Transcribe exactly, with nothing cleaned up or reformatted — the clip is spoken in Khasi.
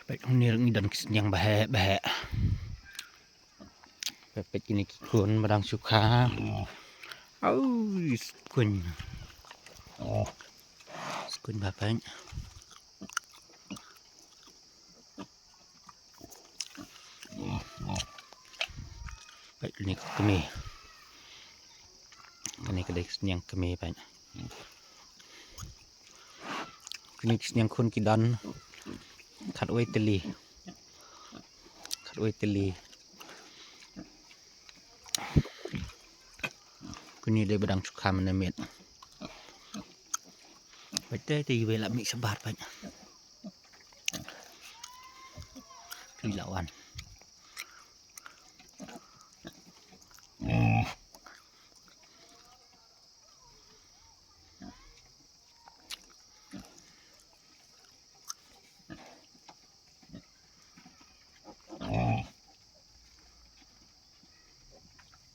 Peit, une ruh ngi don ki sniang baheh baheh. Peit, peit kine ki khun ba dang shu kha. Au, skuin. Skuin bha, peit. Peit kine ki kmie. Kane ka dei ka sniang kmie, peit. Kine ki sniang khun ki don khatwei tylli. Khatwei tylli. Kine dei ba dang shu kha mynne miet. Peit te, te iwei la mih shabar, peit. Phi la wan.